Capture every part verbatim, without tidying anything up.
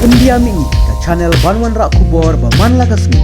Pyndiam ïa ngi ka channel ban wanrah khubor ba man la ka sngi.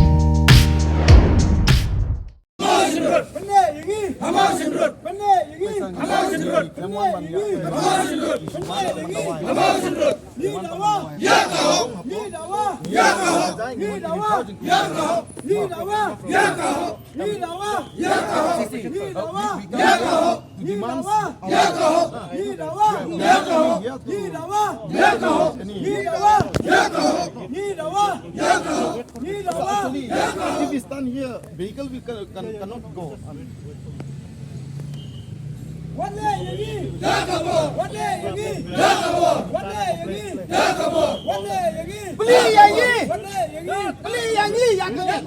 If we stand here, vehicle will can, can, cannot go. Wat leh ïa ngi. Wat leh ïa ngi. Wat leh ïa ngi. Wat leh ïa ngi. Plie ïa ngi. Wat leh ïa ngi. Plie ïa ngi ïa ka ngi.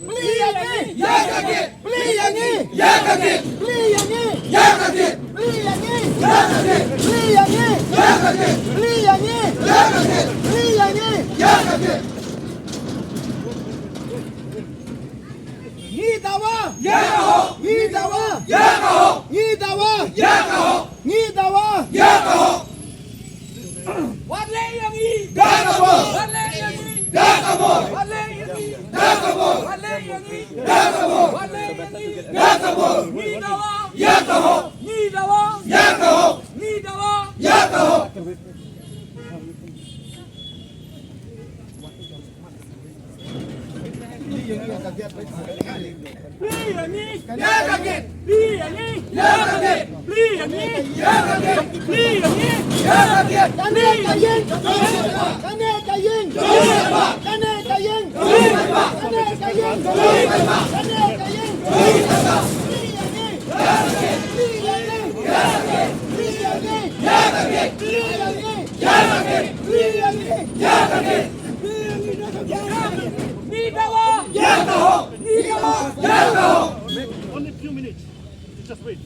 Plie ïa ngi. Ïa ka ngi. Plie ïa ngi. Ïa ka ngi. Plie ïa ngi. Ïa ka ngi. Plie ïa ngi. Ïa ka ngi. Plie ïa ngi. Ïa ka ngi. Plie ïa ngi. Ïa ka ngi. Plie ïa ngi. Ïa ka ngi. Ngi dawa. Ïa ka hok. Ngi dawa. Ïa ka hok. Ngi dawa. Ïa ka hok. Ngi dawa. Ïa ka hok. Wat leh ïa ngi. Da ka bor. Wat leh ïa ngi. Da ka bor. Wat leh ïa ngi. Da ka bor. Wat leh ïa ngi. Da ka bor. Wat leh ïa ngi. Da ka bor. Ngi dawa. Ïa ka hok. Ngi dawa. Ïa ka hok. Ngi dawa. Ïa ka hok. Only few minutes. Just wait.